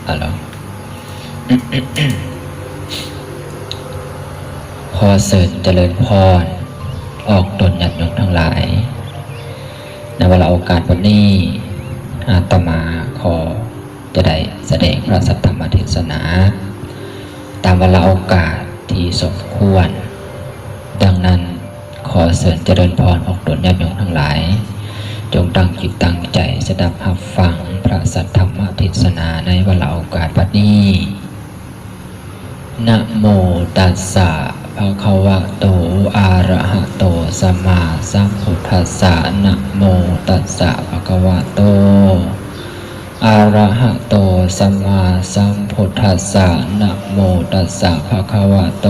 ອາໂລ ຂໍເຊີນຈະເລີນພອນອອກຕົນຍາດໂຍມທັງຫຼາຍ. ໃນວາລະໂອກາດບັດນີ້ ອາດຕະມາຂໍຈະໄດ້ສະແດງພະສັດທຳມະເທດສະໜາ ຕາມວາລະໂອກາດທີ່ສົມຄວນ. ດັ່ງນັ້ນ ຂໍເຊີນຈະເລີນພອນອອກຕົນຍາດໂຍມທັງຫຼາຍ ຈົ່ງຕັ້ງຈິດຕັ້ງໃຈສະດັບຮັບຟັງພະສັດທຳມະເທດສະໜາໃນວາລະໂອກາດບັດນີ້. ນະໂມຕັດສະ ພະຄະວະໂຕ ອະຣະຫະໂຕ ສຳມາສຳພຸດທັດສະ. ນະໂມຕັດສະ ພະຄະວະໂຕ ອະຣະຫະໂຕ ສຳມາສຳພຸດທັດສະ. ນະໂມຕັດສະ ພະຄະວະໂຕ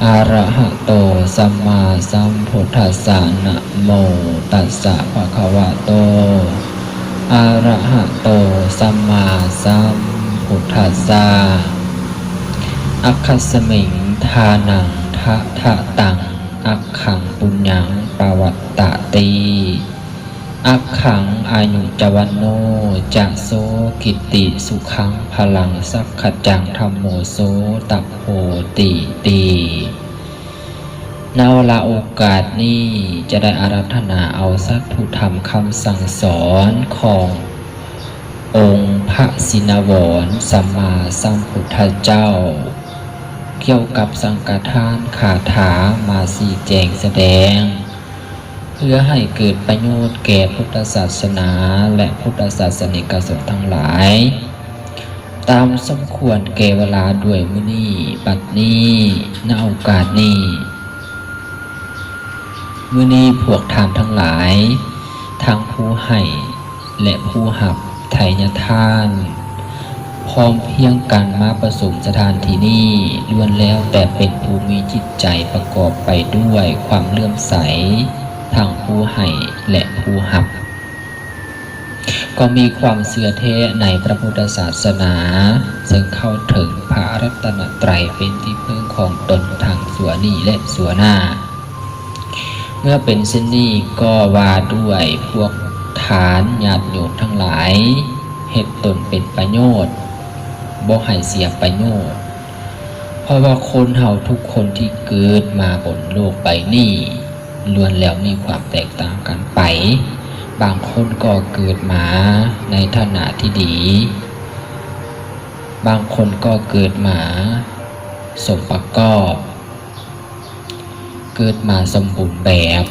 ອະຣະຫະໂຕ ສຳມາສຳພຸດທັດສະ. ນະໂມຕັດສະ ພະຄະວະໂຕ ອະຣະຫະໂຕ ສຳມາສຳພຸດທັດສະ. ອັກຂັດສະມິງ ທານັງ ທະທະຕັງ ອັກຂັງ ປຸນຍັງ ປະວັດຕະຕິ. ອັກຂັງ ອາຍຸ ຈະ ວັນໂນ ຈະ ໂສ ກິດຕິ ສຸຂັງ ພະລັງ ສັກຂະຈັງ ທຳໂມ ໂສ ຕະໂພ ຕິ ຕິ. ໃນວາລະໂອກາດນີ້ ຈະໄດ້ອາລາທະນາເອົາສັດຖຸທຳຄຳສັ່ງສອນຂອງອົງພະຊິນະວອນ ສຳມາສຳພຸດທະເຈົ້າ ກ່ຽວກັບສັງຄະທານຄາຖາມາຊີ້ແຈງສະແດງ ເພື່ອໃຫ້ເກີດປະໂຫຍດແກ່ພຸດທະສາສະໜາ ແລະ ພຸດທະສາສະນິກະຊົນທັງຫຼາຍ ຕາມສົມຄວນແກ່ເວລາດ້ວຍ. ມື້ນີ້ ບັດນີ້ ໃນໂອກາດນີ້ ມື້ນີ້ພວກທ່ານທັງຫຼາຍ ທັງຜູ້ໃຫ້ ແລະ ຜູ້ຮັບໄທຍະທານ ພ້ອມພຽງກັນມາປະຊຸມສະຖານທີ່ນີ້ ລ້ວນແລ້ວແຕ່ເປັນຜູ້ມີຈິດໃຈປະກອບໄປດ້ວຍຄວາມເຫຼື້ອມໃສ ທັງຜູ້ໃຫ້ ແລະ ຜູ້ຮັບ ກໍມີຄວາມເຊື່ອແທ້ໃນພະພຸດທະສາສະໜາ ເຊິ່ງເຂົ້າເຖິງພະລັດຕະນະໄຕເປັນທີ່ເພິ່ງຂອງຕົນທັງຊົ່ວນີ້ ແລະ ຊົ່ວໜ້າ. ເມື່ອເປັນເຊັ່ນນີ້ ກໍວ່າດ້ວຍພວກທ່ານຍາດໂຍມທັງຫຼາຍ ເຮັດຕົນເປັນປະໂຫຍດ ບໍ່ໃຫ້ເສຍປະໂຫຍດ ເພາະວ່າຄົນເຮົາທຸກຄົນທີ່ເກີດມາບົນໂລກໃບນີ້ ລ້ວນແລ້ວມີຄວາມແຕກຕ່າງກັນໄປ. ບາງຄົນກໍເກີດມາໃນຖານະທີ່ດີ, ບາງຄົນກໍເກີດມາສົມປະກອບ, ເກີດມາສົມບູນແບບ,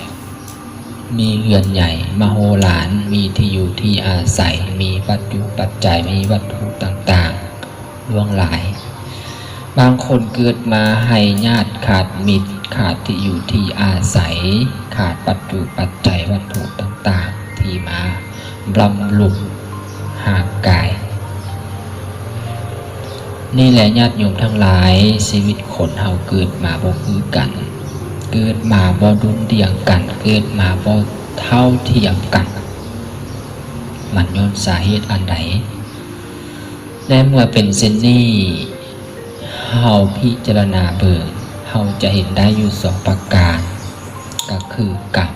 ມີເຮືອນໃຫຍ່ມະໂຫລານ, ມີທີ່ຢູ່ທີ່ອາໄສ, ມີປັດຈຸປັດໄຈ, ມີວັດຖຸຕ່າງໆຫຼວງຫຼາຍ. ບາງຄົນເກີດມາໄຮ້ຍາດ, ຂາດມິດ, ຂາດທີ່ຢູ່ທີ່ອາໄສ, ຂາດປັດຈຸປັດໄຈ, ວັດຖຸຕ່າງໆທີ່ມາບຳລຸງຮ່າງກາຍ. ນີ້ແຫຼະ ຍາດໂຍມທັງຫຼາຍ, ຊີວິດຄົນເຮົາເກີດມາບໍ່ຄືກັນ, ເກີດມາບໍ່ດຸ່ນດ່ຽງກັນ, ເກີດມາບໍ່ເທົ່າທຽມກັນ. ມັນຍ້ອນສາເຫດອັນໃດ? ແລະ ເມື່ອເປັນເຊັ່ນນີ້, ເຮົາພິຈາລະນາເບິ່ງ, ເຮົາຈະເຫັນໄດ້ຢູ່ສອງປະການ, ກໍຄືກຳ.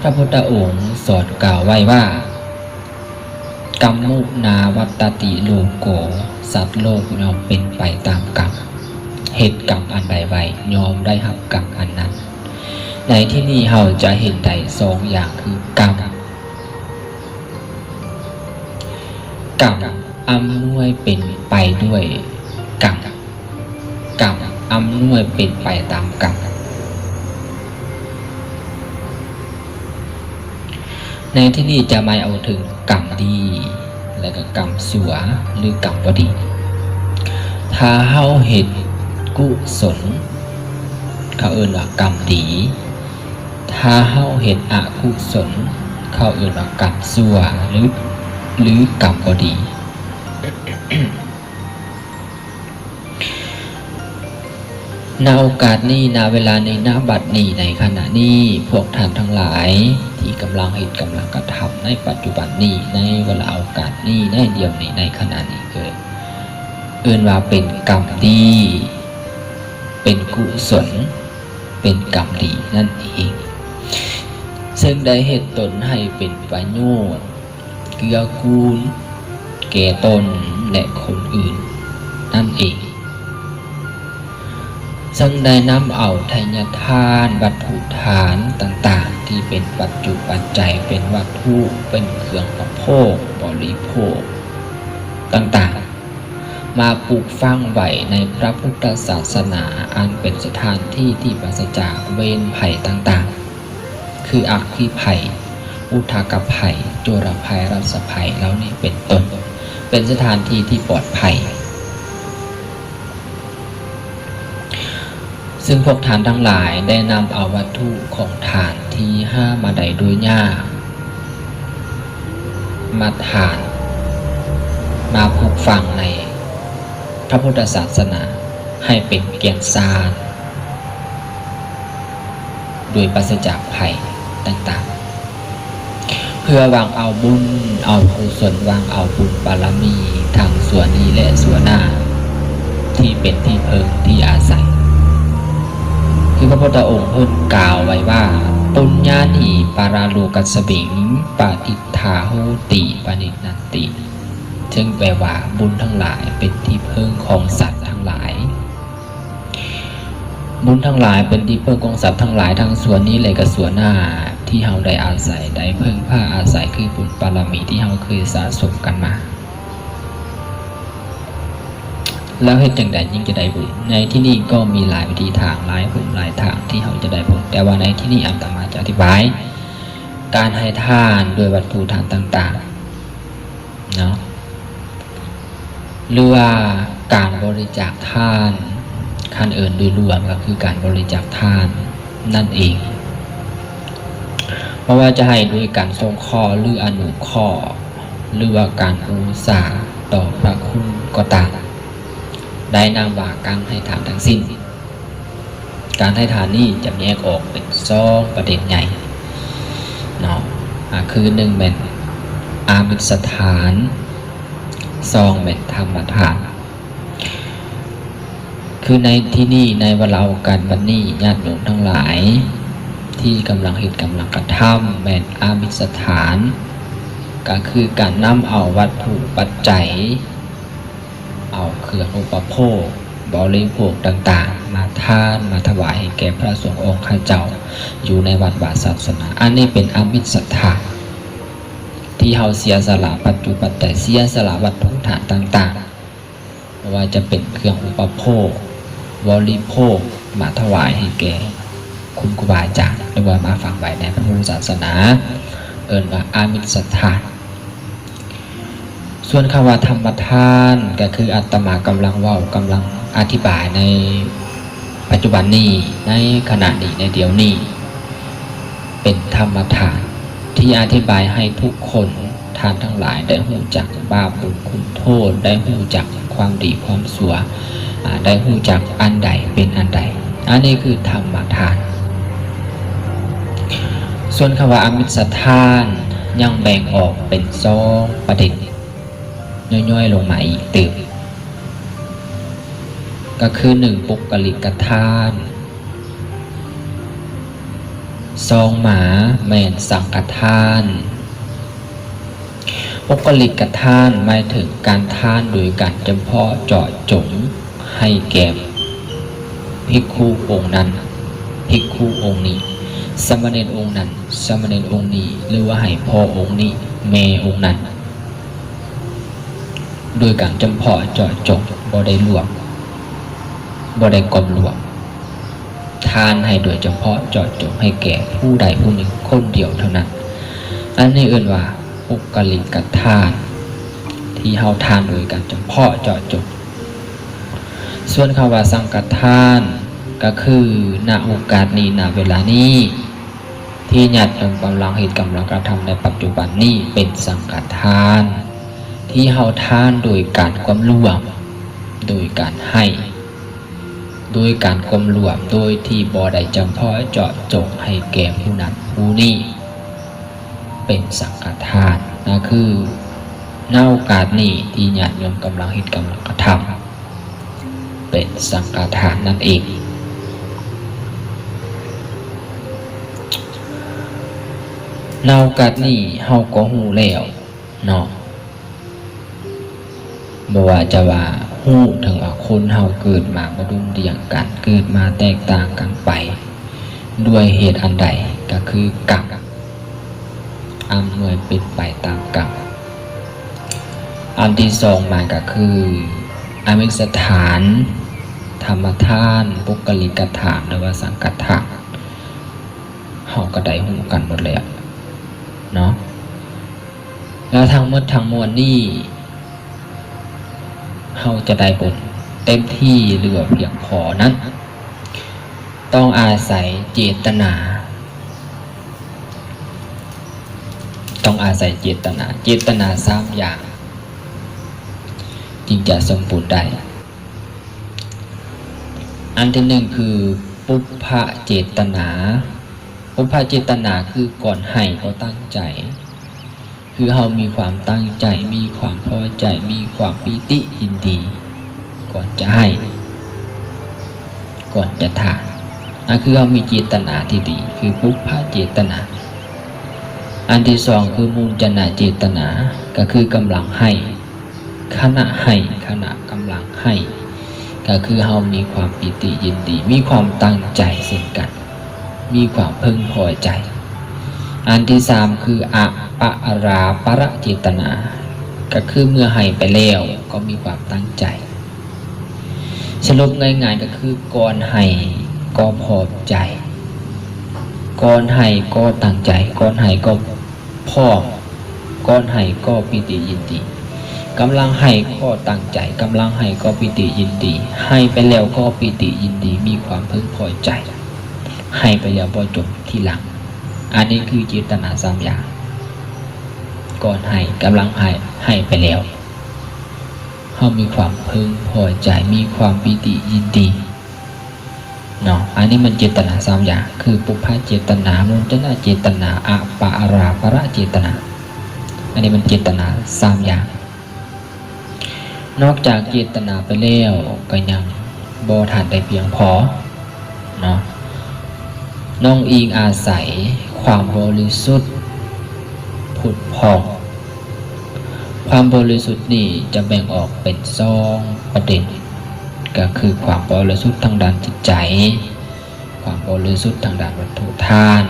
ພະພຸດທະອົງສອນກ່າວໄວ້ວ່າ, ກຳມຸນາວັດຕະຕິໂລໂກ, ສັດໂລກຍ່ອມເປັນໄປຕາມກຳ, ເຮັດກຳອັນໃດໄວ້ ຍ່ອມໄດ້ຮັບກຳອັນນັ້ນ. ໃນທີ່ນີ້ເຮົາຈະເຫັນໄດ້ສອງຢ່າງຄືກຳ, ກຳອຳນວຍເປັນໄປດ້ວຍກຳ, ກຳອຳນວຍເປັນໄປຕາມກຳ. ໃນທີ່ນີ້ຈະໝາຍເອົາເຖິງກຳດີ ແລະ ກໍກຳຊົ່ວ ຫຼື ກຳບໍ່ດີ. ຖ້າເຮົາເຮັດກຸສົນ ເຂົາເອີ້ນວ່າກຳດີ, ຖ້າເຮົາເຮັດອະກຸສົນ ເຂົາເອີ້ນວ່າກຳຊົ່ວ ຫຼື ຫຼື ກຳບໍ່ດີ. ນະໂອກາດນີ້, ນະເວລານີ້, ນະບັດນີ້, ໃນຂະນະນີ້, ພວກທ່ານທັງຫຼາຍທີ່ກຳລັງເຮັດ, ກຳລັງກະທຳໃນປັດຈຸບັນນີ້, ໃນເວລາໂອກາດນີ້, ໃນດຽວນີ້, ໃນຂະນະນີ້, ເອີ້ນ ເອີ້ນວ່າເປັນກຳດີ, ເປັນກຸສົນ, ເປັນກຳດີນັ້ນເອງ, ເຊິ່ງໄດ້ເຮັດຕົນໃຫ້ເປັນປະໂຫຍດ ເກື້ອກູນ ແກ່ຕົນ ແລະ ຄົນອື່ນນັ້ນເອງ. ເຊິ່ງໄດ້ນຳເອົາໄທຍະທານ, ວັດຖຸທານຕ່າງໆ ທີ່ເປັນປັດຈຸປັດໄຈ, ເປັນວັດຖຸ, ເປັນເຄື່ອງປະໂພກ, ບໍລິໂພກຕ່າງໆ ມາປູກຝັງໄວ້ໃນພະພຸດທະສາສະໜາ, ອັນເປັນສະຖານທີ່ທີ່ປາສະຈາກເວນໄພຕ່າງໆ ຄືອັກຄີໄພ, ອຸທະກະໄພ, ຈຸລະໄພ, ລາຊະໄພ ເຫຼົ່ານີ້ເປັນຕົ້ນ, ເປັນສະຖານທີ່ທີ່ປອດໄພ. ຊຶ່ງພວກທ່ານທັງຫຼາຍໄດ້ນຳເອົາວັດຖຸຂອງທ່ານທີ່ຫາມາໄດ້ໂດຍຍາກ ມາທານ, ມາປູກຝັງໃນພະພຸດທະສາສະໜາໃຫ້ເປັນແກ່ນຊານ ໂດຍປາສະຈາກໄພຕ່າງໆ ເພື່ອຫວັງເອົາບຸນເອົາກຸສົນ, ຫວັງເອົາບຸນບາລະມີທັງຊົ່ວນີ້ ແລະ ຊົ່ວໜ້າ ທີ່ເປັນທີ່ເພິ່ງທີ່ອາໄສ. ຄືພະພຸດທະອົງເພິ່ນກ່າວໄວ້ວ່າ ປຸນຍານິ ປະລາໂລກັດສະມິງ ປະຕິດຖາໂຫຕິ ປະນິດນັນຕິ ເຊິ່ງແປວ່າ ບຸນທັງຫຼາຍເປັນທີ່ເພິ່ງຂອງສັດທັງຫຼາຍ. ບຸນທັງຫຼາຍເປັນທີ່ເພິ່ງຂອງສັດທັງຫຼາຍ ທັງຊົ່ວນີ້ ແລະ ກະຊົ່ວໜ້າ ທີ່ເຮົາໄດ້ອາໄສ, ໄດ້ເພິ່ງພາອາໄສ ຄືບຸນບາລະມີທີ່ເຮົາເຄີຍສະສົມກັນມາ. ແລ້ວເຮັດຈັ່ງໃດຈຶ່ງຈະໄດ້ບຸນ? ໃນທີ່ນີ້ກໍມີຫຼາຍວິທີທາງ, ຫຼາຍຮູບຫຼາຍທາງທີ່ເຮົາຈະໄດ້ບຸນ, ແຕ່ວ່າໃນທີ່ນີ້ອາດຕະມາຈະອະທິບາຍການໃຫ້ທານດ້ວຍວັດຖຸທານຕ່າງໆ ເນາະ ຫຼືວ່າການບໍລິຈາກທານ, ຄັນເອີ້ນໂດຍລວມກໍຄືການບໍລິຈາກທານນັ້ນເອງ. ບໍ່ວ່າຈະໃຫ້ໂດຍການສົງເຄາະ ຫຼື ອະນຸເຄາະ ຫຼືວ່າການບູຊາຕໍ່ພະຄຸນກໍຕາມ, ໄດ້ນາມວ່າການໃຫ້ທານທັງສິ້ນ. ການໃຫ້ທານນີ້ຈະແຍກອອກເປັນສອງປະເດັນໃຫຍ່ເນາະ ອາ ຄື ໜຶ່ງ ແມ່ນອາມິດສະທານ, ສອງ ແມ່ນທຳມະທານ. ຄືໃນທີ່ນີ້ ໃນວາລະໂອກາດບັດນີ້ ຍາດໂຍມທັງຫຼາຍທີ່ກຳລັງເຮັດກຳລັງກະທຳແມ່ນອາມິດສະທານ, ກະຄືການນຳເອົາວັດຖຸປັດໄຈ ເອົາເຄື່ອງອຸປະໂພກ, ບໍລິໂພກຕ່າງໆ ມາທານ, ມາຖວາຍໃຫ້ແກ່ພະສົງອົງຄະເຈົ້າ ຢູ່ໃນວັດວາສາສະໜາ. ອັນນີ້ເປັນອາມິດສະທານ ທີ່ເຮົາເສຍສະຫຼະປັດຈຸປັດໄຈ, ເສຍສະຫຼະວັດຖຸທານຕ່າງໆ, ບໍ່ວ່າຈະເປັນເຄື່ອງອຸປະໂພກ, ບໍລິໂພກ, ມາຖວາຍໃຫ້ແກ່ຄຸນຄູບາອາຈານ ຫຼືວ່າມາຝັງໄວ້ໃນພະພຸດທະສາສະໜາ, ເອີ້ນວ່າອາມິດສະທານ. ສ່ວນຄຳວ່າທຳມະທານ ກໍຄືອາດຕະມາກຳລັງເວົ້າ, ກຳລັງອະທິບາຍໃນປັດຈຸບັນນີ້, ໃນຂະນະນີ້, ໃນດຽວນີ້ ເປັນທຳມະທານທີ່ອະທິບາຍໃຫ້ທຸກຄົນ, ທ່ານທັງຫຼາຍໄດ້ຮູ້ຈັກບາບບຸນຄຸນໂທດ, ໄດ້ຮູ້ຈັກຄວາມດີຄວາມຊົ່ວ, ອາ, ໄດ້ຮູ້ຈັກອັນໃດເປັນອັນໃດ. ອັນນີ້ຄືທຳມະທານ. ສ່ວນຄຳວ່າອາມິດສະທານ ຍັງແບ່ງອອກເປັນສອງປະເດັນ ຍ່ອຍໆລົງມາອີກຕື່ມ ກໍຄື ໜຶ່ງ ປຸກກະລິກະທານ, ສອງ ມາ ແມ່ນສັງກະທານ. ປຸກກະລິກະທານ ໝາຍເຖິງການທານໂດຍການຈຳເພາະເຈາະຈົງໃຫ້ແກ່ພິກຂຸອົງນັ້ນ, ພິກຂຸອົງນີ້, ສາມະເນນອົງນັ້ນ, ສາມະເນນອົງນີ້ ຫຼືວ່າໃຫ້ພໍ່ອົງນີ້, ແມ່ອົງນັ້ນ. ໂດຍການຈຳເພາະເຈາະຈົງ, ບໍ່ໄດ້ລວມ, ບໍ່ໄດ້ກວມລວມ, ທານໃຫ້ໂດຍຈຳເພາະເຈາະຈົງໃຫ້ແກ່ຜູ້ໃດຜູ້ໜຶ່ງຄົນດຽວເທົ່ານັ້ນ. ອັນນີ້ເອີ້ນວ່າປຸກກະລິກະທານ ທີ່ເຮົາທານໂດຍການຈຳເພາະເຈາະຈົງ. ສ່ວນຄຳວ່າສັງກະທານ ກໍຄື ນະໂອກາດນີ້, ນະເວລານີ້ ທີ່ຍາດໂຍມກຳລັງເຮັດກຳລັງກະທຳໃນປັດຈຸບັນນີ້ເປັນສັງກະທານ ທີ່ເຮົາທານໂດຍການກວມລວມ, ໂດຍການໃຫ້, ໂດຍການກວມລວມ, ໂດຍທີ່ບໍ່ໄດ້ຈຳເພາະເຈາະຈົງໃຫ້ແກ່ຜູ້ນັ້ນຜູ້ນີ້ ເປັນສັງກະທານ. ນະຄື ນະໂອກາດນີ້ທີ່ຍາດໂຍມກຳລັງເຮັດກຳລັງກະທຳ ເປັນສັງກະທານນັ້ນເອງ. ນະໂອກາດນີ້ເຮົາກໍຮູ້ແລ້ວເນາະ ບໍ່ວ່າຈະວ່າຮູ້ເຖິງວ່າຄົນເຮົາເກີດມາບໍ່ດຸ່ມດ່ຽງກັນ, ເກີດມາແຕກຕ່າງກັນໄປດ້ວຍເຫດອັນໃດ, ກໍຄືກຳອຳນວຍເປັນໄປຕາມກຳ. ອັນທີສອງມາກໍຄືອາມິສະຖານ, ທຳມະຖານ, ປຸກກະລິກະຖານ ຫຼືວ່າສັງຄະຖານ. ເຮົາກໍໄດ້ຮູ້ກັນໝົດແລ້ວເນາະ. ແລ້ວທັງໝົດທັງມວນນີ້ ເຮົາຈະໄດ້ບຸນເຕັມທີ່ ຫຼືວ່າພຽງພໍນັ້ນ ຕ້ອງອາໄສເຈດຕະນາ, ຕ້ອງອາໄສເຈດຕະນາ, ເຈດຕະນາສາມຢ່າງຈຶ່ງຈະສົມບູນໄດ້. ອັນທີໜຶ່ງຄື ປຸບພະເຈດຕະນາ. ປຸບພະເຈດຕະນາຄືກ່ອນໃຫ້ກໍຕັ້ງໃຈ, ຄືເຮົາມີຄວາມຕັ້ງໃຈ, ມີຄວາມພໍໃຈ, ມີຄວາມປີຕິຍິນດີ ກ່ອນຈະໃຫ້, ກ່ອນຈະທານ. ອັນຄືເຮົາມີເຈດຕະນາທີ່ດີ ຄືປຸບພະເຈດຕະນາ. ອັນທີສອງຄື ມຸນຈະນະເຈດຕະນາ, ກໍຄືກຳລັງໃຫ້, ຂະນະໃຫ້, ຂະນະກຳລັງໃຫ້ ກໍຄືເຮົາມີຄວາມປີຕິຍິນດີ, ມີຄວາມຕັ້ງໃຈເຊັ່ນກັນ, ມີຄວາມເພິ່ງພໍໃຈ. ອັນທີສາມຄື ອະປະອາລາປະເຈດຕະນາ, ກໍຄືເມື່ອໃຫ້ໄປແລ້ວກໍມີຄວາມຕັ້ງໃຈ. ສະຫຼຸບງ່າຍໆກໍຄື ກ່ອນໃຫ້ກໍພ້ອມໃຈ, ກ່ອນໃຫ້ກໍຕັ້ງໃຈ, ກ່ອນໃຫ້ກໍ ພ້ອມ, ກ່ອນໃຫ້ກໍປີຕິຍິນດີ, ກຳລັງໃຫ້ກໍຕັ້ງໃຈ, ກຳລັງໃຫ້ກໍປີຕິຍິນດີ, ໃຫ້ໄປແລ້ວກໍປີຕິຍິນດີ, ມີຄວາມເພິ່ງພໍໃຈ, ໃຫ້ໄປແລ້ວບໍ່ຈົ່ມທີຫຼັງ. ອັນນີ້ຄືເຈດຕະນາສາມຢ່າງ, ກ່ອນໃຫ້, ກຳລັງໃຫ້, ໃຫ້ໄປແລ້ວ ເຮົາມີຄວາມເພິ່ງພໍໃຈ, ມີຄວາມປີຕິຍິນດີ. ເນາະ ອັນນີ້ມັນເຈດຕະນາສາມຢ່າງ ຄື ປຸບພະເຈດຕະນາ, ມຸນຈະນະເຈດຕະນາ, ອະປະອາລາປະເຈດຕະນາ. ອັນນີ້ມັນເຈດຕະນາສາມຢ່າງ. ນອກຈາກເຈດຕະນາໄປແລ້ວ ກໍຍັງບໍ່ທັນໄດ້ພຽງພໍເນາະ. ນ້ອງອີງອາໄສຄວາມບໍລິສຸດ ຜຸດຜ່ອງ. ຄວາມບໍລິສຸດນີ້ຈະແບ່ງອອກເປັນສອງປະເດັນ, ກໍຄືຄວາມບໍລິສຸດທາງດ້ານຈິດໃຈ, ຄວາມບໍລິສຸດທາງດ້ານວັດຖຸທານ.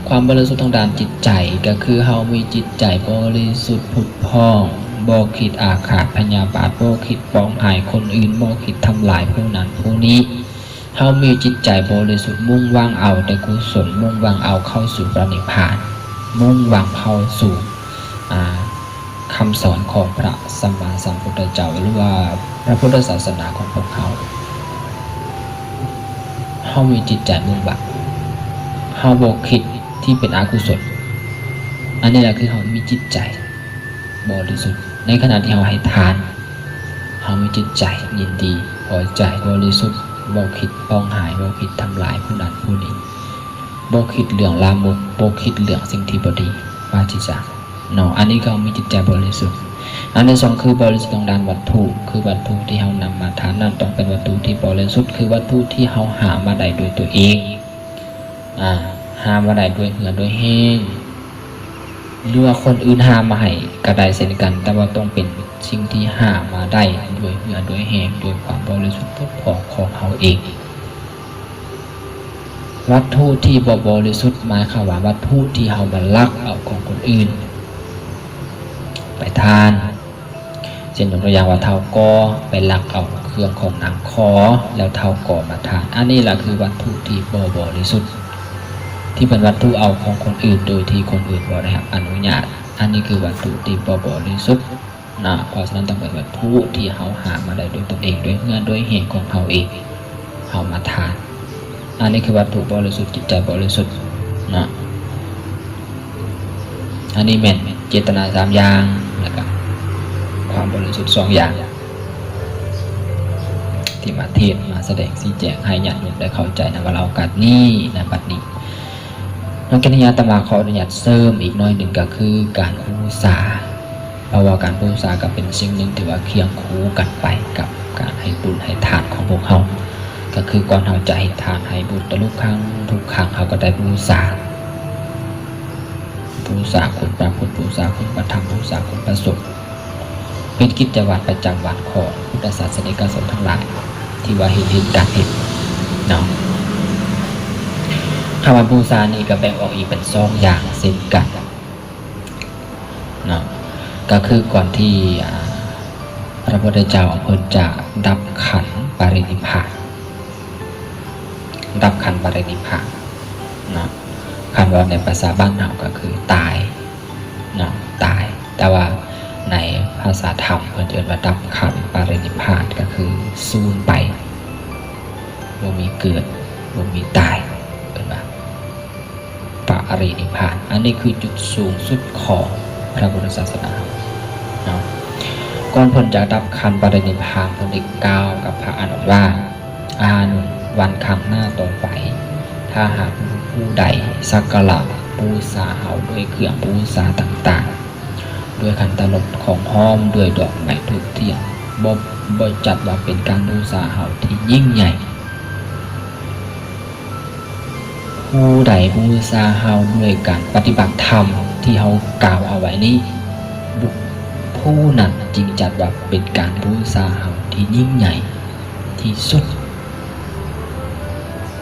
ຄວາມບໍລິສຸດທາງດ້ານຈິດໃຈ ກໍຄືເຮົາມີຈິດໃຈບໍລິສຸດຜຸດຜ່ອງ, ບໍ່ຄິດອາຄາດພະຍາບາດ, ບໍ່ຄິດປອງຮ້າຍຄົນອື່ນ, ບໍ່ຄິດທຳລາຍຜູ້ນັ້ນຜູ້ນີ້. ເຮົາມີຈິດໃຈບໍລິສຸດ, ມຸ່ງຫວັງເອົາແຕ່ກຸສົນ, ມຸ່ງຫວັງເອົາເຂົ້າສູ່ພະນິບພານ, ມຸ່ງຫວັງເຂົ້າສູ່ ອາ ຄຳສອນຂອງພະສຳມາສຳພຸດທະເຈົ້າ ຫຼືວ່າພະພຸດທະສາສະໜາຂອງພວກເຮົາ. ເຮົາມີຈິດໃຈມຸ່ງຫວັງ, ເຮົາບໍ່ຄິດທີ່ເປັນອະກຸສົນ. ອັນນີ້ລະຄືເຮົາມີຈິດໃຈບໍລິສຸດ. ໃນຂະນະທີ່ເຮົາໃຫ້ທານ, ເຮົາມີຈິດໃຈຍິນດີ, ພໍໃຈ, ບໍລິສຸດ, ບໍ່ຄິດປອງຮ້າຍ, ບໍ່ຄິດທຳລາຍຜູ້ນັ້ນຜູ້ນີ້, ບໍ່ຄິດເລື່ອງລາມົກ, ບໍ່ຄິດເລື່ອງສິ່ງທີ່ບໍ່ດີ, ປາເສຈາກ ເນາະ. ອັນນີ້ເຂົາມີຈິດໃຈບໍລິສຸດ. ອັນທີສອງຄືບໍລິສຸດທາງດ້ານວັດຖຸ, ຄືວັດຖຸທີ່ເຮົານຳມາທານນັ້ນຕ້ອງເປັນວັດຖຸທີ່ບໍລິສຸດ, ຄືວັດຖຸທີ່ເຮົາຫາມາໄດ້ດ້ວຍຕົວເອງ, ອາ ຫາມາໄດ້ດ້ວຍເຫື່ອດ້ວຍແຮງ ຫຼືວ່າຄົນອື່ນຫາມາໃຫ້ກໍໄດ້ເຊັ່ນກັນ, ແຕ່ວ່າຕ້ອງເປັນສິ່ງທີ່ຫາມາໄດ້ດ້ວຍເຫື່ອດ້ວຍແຮງ, ດ້ວຍຄວາມບໍລິສຸດຜຸດຜ່ອງຂອງເຮົາເອງ. ວັດຖຸທີ່ບໍ່ບໍລິສຸດ ໝາຍຄວາມວ່າວັດຖຸທີ່ເຮົາມາລັກເອົາຂອງຄົນອື່ນໄປທານ. ເຊັ່ນຍົກຕົວຢ່າງວ່າ ທ້າວກໍໄປລັກເອົາເຄື່ອງຂອງນາງຂໍ ແລ້ວທ້າວກໍມາທານ. ອັນນີ້ລະຄືວັດຖຸທີ່ບໍ່ບໍລິສຸດ, ທີ່ເປັນວັດຖຸເອົາຂອງຄົນອື່ນໂດຍທີ່ຄົນອື່ນບໍ່ໄດ້ຮັບອະນຸຍາດ. ອັນນີ້ຄືວັດຖຸທີ່ບໍ່ບໍລິສຸດນະ. ເພາະສະນັ້ນຕ້ອງເປັນວັດຖຸທີ່ເຮົາຫາມາໄດ້ດ້ວຍຕົນເອງ, ດ້ວຍເຫື່ອດ້ວຍແຮງຂອງເຮົາເອງ. ເຮົາມາທານ. ອັນນີ້ຄືວັດຖຸບໍລິສຸດ, ຈິດໃຈບໍລິສຸດເນາະ. ອັນນີ້ແມ່ນເຈດຕະນາສາມຢ່າງ ແລ້ວກະຄວາມບໍລິສຸດສອງຢ່າງ ທີ່ມາເທດ ມາສະແດງຊີ້ແຈງໃຫ້ຍາດໂຍມໄດ້ເຂົ້າໃຈໃນວາລະໂອກາດນີ້ ໃນບັດນີ້. ນອກຈາກນີ້ອາດຕະມາຂໍອະນຸຍາດເສີມອີກໜ້ອຍໜຶ່ງ ກໍຄືການບູຊາ. ເພາະວ່າການບູຊາກໍເປັນສິ່ງໜຶ່ງທີ່ວ່າຄຽງຄູ່ກັນໄປກັບການໃຫ້ບຸນໃຫ້ທານຂອງພວກເຮົາ. ກໍຄືກ່ອນເຮົາຈະເຮັດທານໃຫ້ບຸນແຕ່ລະຄັ້ງ, ທຸກຄັ້ງເຮົາກໍໄດ້ບູຊາ, ບູຊາຄຸນພະພຸດ, ບູຊາຄຸນພະທຳ, ບູຊາຄຸນພະສົງ. ເປັນກິດຈະວັດປະຈຳວັດຂອງພຸດທະສາສະນິກະຊົນທັງຫຼາຍ ທີ່ວ່າເຮັດ ເຮັດການເຮັດເນາະ. ຄຳວ່າບູຊານີ້ກໍແບ່ງອອກອີກເປັນສອງຢ່າງເຊັ່ນກັນເນາະ, ກໍຄືກ່ອນທີ່ ອາ ພະພຸດທະເຈົ້າເພິ່ນຈະດັບຂັນປະລິນິບພານ, ດັບຂັນປະລິນິບພານເນາະ, ຄັນເວົ້າໃນພາສາບ້ານເຮົາກໍຄືຕາຍ ເນາະ ຕາຍ, ແຕ່ວ່າໃນພາສາທຳເພິ່ນເອີ້ນວ່າດັບຂັນປະລິນິບພານ ກໍຄືສູນໄປ, ບໍ່ມີເກີດ ບໍ່ມີຕາຍ, ເອີ້ນວ່າປະລິນິບພານ. ອັນນີ້ຄືຈຸດສູງສຸດຂອງພະພຸດທະສາສະໜາເນາະ. ກ່ອນເພິ່ນຈະດັບຂັນປະລິນິບພານ ເພິ່ນໄດ້ກ່າວກັບພະອານານວ່າ ອານນ, ວັນຂ້າງໜ້າຕໍ່ໄປ, ຖ້າຫາກຜູ້ໃດສັກກາລະບູຊາເຮົາດ້ວຍເຄື່ອງບູຊາຕ່າງໆ, ດ້ວຍຂັນຕະຫຼົບຂອງຫອມ, ດ້ວຍດອກໄມ້ທູບທຽນ, ບໍ່, ບໍ່ຈັດວ່າເປັນການບູຊາເຮົາທີ່ຍິ່ງໃຫຍ່. ຜູ້ໃດບູຊາເຮົາດ້ວຍການປະຕິບັດທຳທີ່ເຮົາກ່າວເອົາໄວ້ນີ້, ບຸກ, ຜູ້ນັ້ນຈຶ່ງຈັດວ່າເປັນການບູຊາເຮົາທີ່ຍິ່ງໃຫຍ່ທີ່ສຸດ.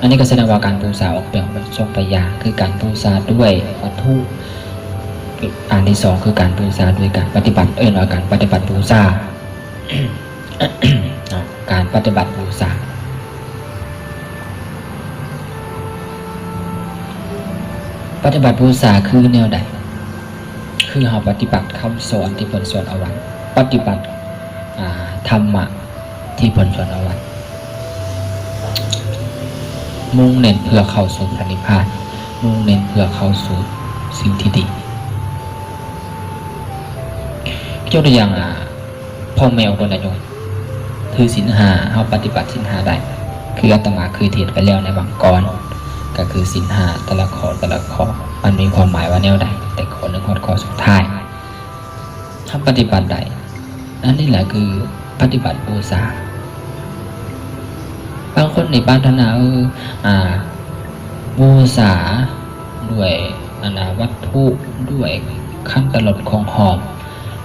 ອັນນີ້ກໍສະແດງວ່າການບູຊາອອກແບ່ງເປັນສອງປະເພດ, ຄືການບູຊາດ້ວຍວັດຖຸ, ອັນທີສອງຄືການບູຊາດ້ວຍການປະຕິບັດ, ເອີ້ນວ່າການປະຕິບັດບູຊາເນາະ, ການປະຕິບັດບູຊາ. ປະຕິບັດບູຊາຄືແນວໃດ? ຄືເຮົາປະຕິບັດຄຳສອນທີ່ເພິ່ນສອນເອົາໄວ້, ປະຕິບັດ ອາ ທຳມະ ທີ່ເພິ່ນສອນເອົາໄວ້, ມຸ່ງເນັ້ນເພື່ອເຂົ້າສູ່ພະນິບພານ, ມຸ່ງເນັ້ນເພື່ອເຂົ້າສູ່ສິ່ງທີ່ດີ. ຍົກຕົວຢ່າງ ອາ ພໍ່ແມ່ອົບຮົມຍາດໂຍມຖືສິນຫ້າ, ເຮົາປະຕິບັດສິນຫ້າໄດ້ ຄືອາດຕະມາເຄີຍເທດໄປແລ້ວໃນວັງກ່ອນ, ກໍຄືສິນຫ້າແຕ່ລະຂໍ້ ແຕ່ລະຂໍ້ ມັນມີຄວາມໝາຍວ່າແນວໃດ ແຕ່ຂໍ້ໜຶ່ງຮອດຂໍ້ສຸດທ້າຍ. ເຮົາປະຕິບັດໄດ້, ອັນນີ້ແຫຼະຄືປະຕິບັດບູຊາ. ບາງຄົນນີ້ປາດຖະໜາ ເອີ ອາ ບູຊາດ້ວຍ ອັນນາ ວັດຖຸ, ດ້ວຍຂັນຕະຫຼົບຂອງຫອມ,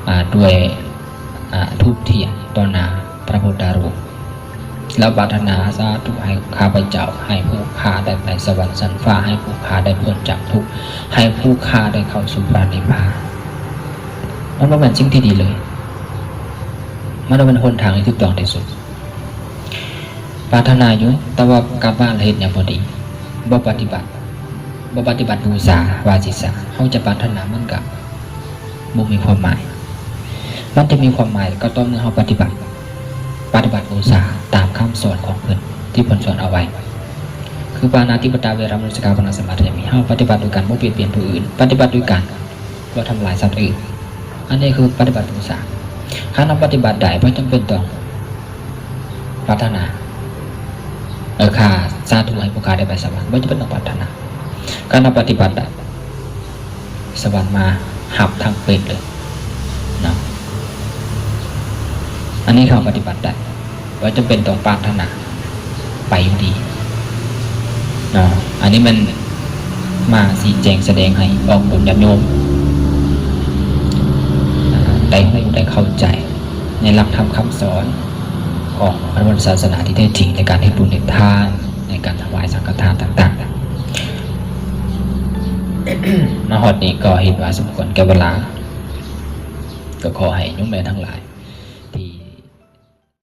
ອາ ດ້ວຍ ອາ ທູບທຽນຕໍ່ໜ້າພະພຸດທະຮູບ. ແລ້ວປາດຖະໜາ ສາທຸ ໃຫ້ຂ້າພະເຈົ້າ, ໃຫ້ຜູ້ຂ້າໄດ້ໄປສະຫວັນຊັ້ນຟ້າ, ໃຫ້ຜູ້ຂ້າໄດ້ພົ້ນຈາກທຸກ, ໃຫ້ຜູ້ຂ້າໄດ້ເຂົ້າສູ່ພະນິບພານ. ມັນບໍ່ແມ່ນສິ່ງທີ່ດີເລີຍ. ມັນບໍ່ແມ່ນຫົນທາງທີ່ຖືກຕ້ອງທີ່ສຸດ. ປາດຖະໜາຢູ່, ແຕ່ວ່າກັບມາແລ້ວເຮັດຫຍັງບໍ່ດີ, ບໍ່ປະຕິບັດ, ບໍ່ປະຕິບັດບູຊາ, ວ່າຊິຊະ, ເຮົາຈະປາດຖະໜາມັນກະ ບໍ່ມີຄວາມໝາຍ. ມັນຈະມີຄວາມໝາຍກໍຕໍ່ເມື່ອເຮົາປະຕິບັດ, ປະຕິບັດບູຊາຕາມຄຳສອນຂອງເພິ່ນທີ່ເພິ່ນສອນເອົາໄວ້. ຄືປານາຕິປາຕາ ເວລະມະນິ ສິກຂາປະດານະ ສະມາດາຍາມີ, ເຮົາປະຕິບັດໂດຍການບໍ່ບຽດບຽນຜູ້ອື່ນ, ປະຕິບັດໂດຍການບໍ່ທຳລາຍສັດອື່ນ. ອັນນີ້ຄືປະຕິບັດບູຊາ. ຄັນເຮົາປະຕິບັດໄດ້, ບໍ່ຈຳເປັນຕ້ອງປາດຖະໜາ, ເອີ ຂ້າ ສາທຸ ໃຫ້ພວກຂ້າໄດ້ໄປສະຫວັນ, ບໍ່ຈຳເປັນຕ້ອງປາດຖະໜາ. ຄັນເຮົາປະຕິບັດໄດ້, ສະຫວັນມາຮັບທັງເປັນເລີຍເນາະ. ອັນນີ້ເຮົາປະຕິບັດໄດ້, ບໍ່ຈຳເປັນຕ້ອງປາດຖະໜາ, ໄປຢູ່ດີເນາະ. ອັນນີ້ແມ່ນມາຊີ້ແຈງສະແດງໃຫ້ອອກຕົນຍາດໂຍມໄດ້ຮູ້ໄດ້ເຂົ້າໃຈໃນຫຼັກທຳຄຳສອນຂອງພະພຸດທະສາສະໜາທີ່ແທ້ຈິງ ໃນການເຮັດບຸນເຮັດທານ, ໃນການຖວາຍສັງຄະທານຕ່າງໆ. ມາຮອດນີ້ກໍເຫັນວ່າສົມຄວນແກ່ເວລາ, ກໍຂໍໃຫ້ໂຍມແມ່ທັງຫຼາຍ